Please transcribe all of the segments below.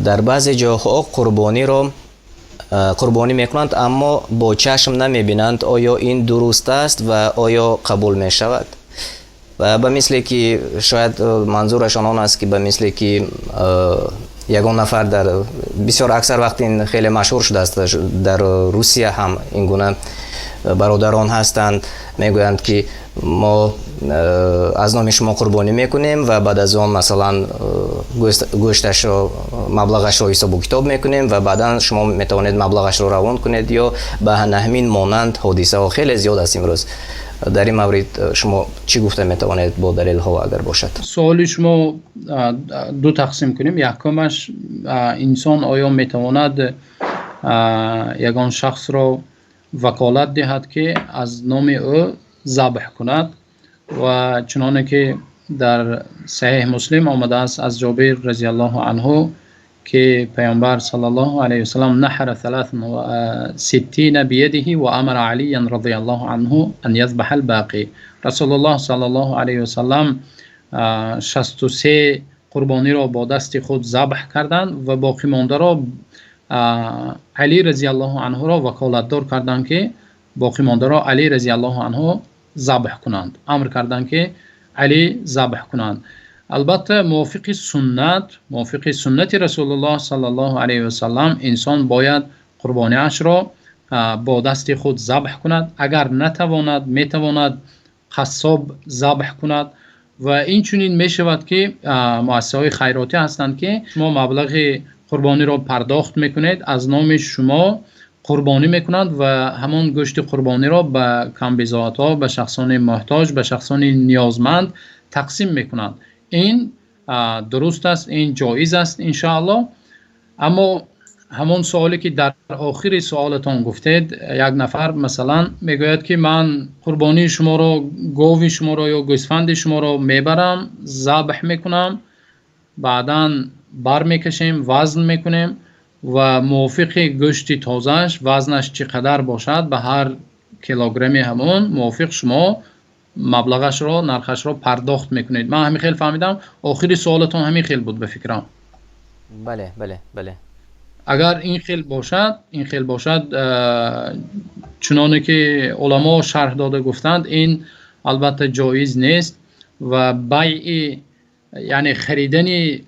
Дар баъзе ҷоҳо қурбониро қурбонӣ мекунанд, аммо бо чашм намебинанд. Оё ин дуруст аст ва оё қабул мешавад? Ва ба мисле ки шояд манзурашон он аст, ки ба мисле ки ягон нафар дар бисёр аксар вақт ин хеле машҳур шудааст, дар Русия ҳам ин гуна бародарон ҳастанд, мегӯянд, ки мо аз номи шумо қурбонӣ мекунем ва баъд аз он, масалан, гӯшташро, маблағашро ҳисобу китоб мекунем ва баъдан шумо метавонед маблағашро равон кунед ё ба ҳамин монанд ҳодисаҳо хеле зиёд аст имрӯз. Дар ин маврид шумо чӣ гуфта метавонед бо далелҳо, агар бошад? Суоли шумо ду тақсим кунем. Якумаш, инсон оё метавонад ягон шахсро ваколат диҳад, ки аз номи ӯ забҳ кунад? Ва чуноне ки дар Саҳеҳ Муслим омадааст аз Ҷобир разияллоҳу анҳу, ки Паёмбар саллаллоҳу алайҳи васаллам наҳара 63 бiyadihi ва амара Алиян разияллоҳу анҳу ан язбаҳа ал-боқӣ. Расулуллоҳ саллаллоҳу алайҳи васаллам 63 қурбониро бо дасти худ забҳ карданд ва боқимондаро Алӣ разияллоҳу анҳуро ваколатдор карданд, ки боқимондаро Алӣ разияллоҳу анҳу забҳ кунанд. Амр карданд, ки Алӣ забҳ кунанд. Албатта, мувофиқи суннат, мувофиқи суннати Расулуллоҳ саллаллоҳу алайҳи васаллам, инсон бояд қурбониашро бо дасти худ забҳ кунад. Агар натавонад, метавонад қассоб забҳ кунад. Ва инчунин мешавад, ки муассисаҳои хайротӣ ҳастанд, ки шумо маблағи қурбониро пардохт мекунед, аз номи шумо қурбонӣ мекунанд ва ҳамон гӯшти қурбониро ба камбизоатҳо, ба шахсони муҳтоҷ, ба шахсони ниёзманд тақсим мекунанд. Ин дуруст аст, ин ҷоиз аст, иншоаллоҳ. Аммо ҳамон суоле, ки дар охири суолатон гуфтед, як нафар, масалан, мегӯяд, ки ман қурбонии шуморо, гови шуморо ё гӯсфанди шуморо мебарам, забҳ мекунам, баъдан бармекашем, вазн мекунем ва мувофиқи гӯшти тозааш вазнаш чӣ қадар бошад, ба ҳар килограмми ҳамон мувофиқ шумо маблағашро, нархашро пардохт мекунед. Ман ҳамин хел фаҳмидам, охири суолатон ҳамин хел буд, ба фикрам. Бале. Агар ин хел бошад, ин хел бошад, чуноне ки уламо шарҳ дода гуфтанд, ин албатта ҷоиз нест ва байъи, яъне харидани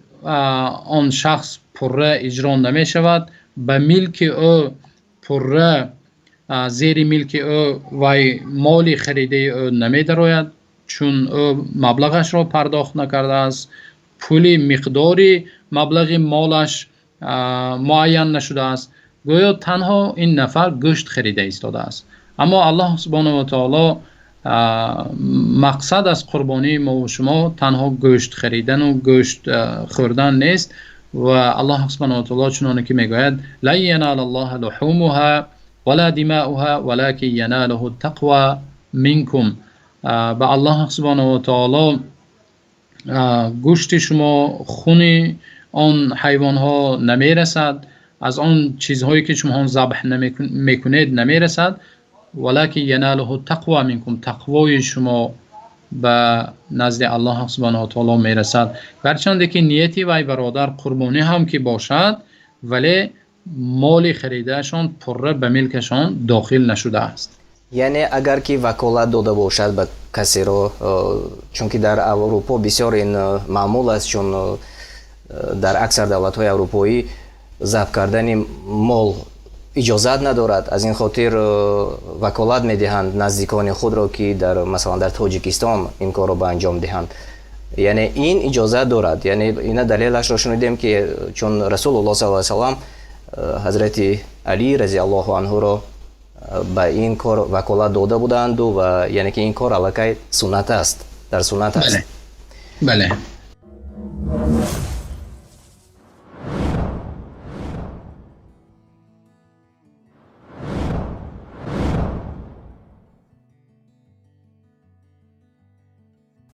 он шахс пурра иҷро намешавад, ба милки ӯ пурра, зери милки ӯ вай моли харидаи ӯ намедарояд, чун ӯ маблағашро пардохт накардааст, пули миқдори маблағи молаш муайян нашудааст. Гӯё танҳо ин нафар гӯшт харида истодааст. Аммо Аллоҳ субҳонаҳу ва таоло мақсад аз қурбонии мову шумо танҳо гӯшт харидану гӯшт хӯрдан нест. Ва Аллоҳ субҳонаҳу ва таоло чуноне ки мегӯяд: лан яналаллоҳа луҳумуҳа вала димаъуҳа валакин яналуҳу тақва минкум. Ба Аллоҳ субҳонаҳу ва таоло гӯшти шумо, хуни он ҳайвонҳо намерасад, аз он чизҳое ки шумо забҳ мекунед намерасад. Валакин яналуҳу тақва минкум, тақвои шумо ба назди Аллоҳ субҳонаҳу ва таоло мерасад. Гарчанде ки нияти вай бародар қурбонӣ ҳам ки бошад, вале моли харидаашон пурра ба милкашон дохил нашудааст. Яъне агар ки ваколат дода бошад ба касеро, чунки дар Аврупо бисёр ин маъмул аст, чун дар аксар давлатҳои аврупоӣ забҳ кардани мол иҷозат надорад, аз ин хотир ваколат медиҳанд наздикони худро, ки дар, масалан, дар Тоҷикистон ин корро ба анҷом диҳанд. Яъне ин иҷозат дорад. Яъне ина далелашро шунидем, ки чун Расулуллоҳ саллаллоҳу алайҳи васаллам ҳазрати Алӣ разиаллоҳу анҳуро ба ин кор ваколат дода буданду ва яъне ки ин кор аллакай суннат аст, дар суннат аст. Бале.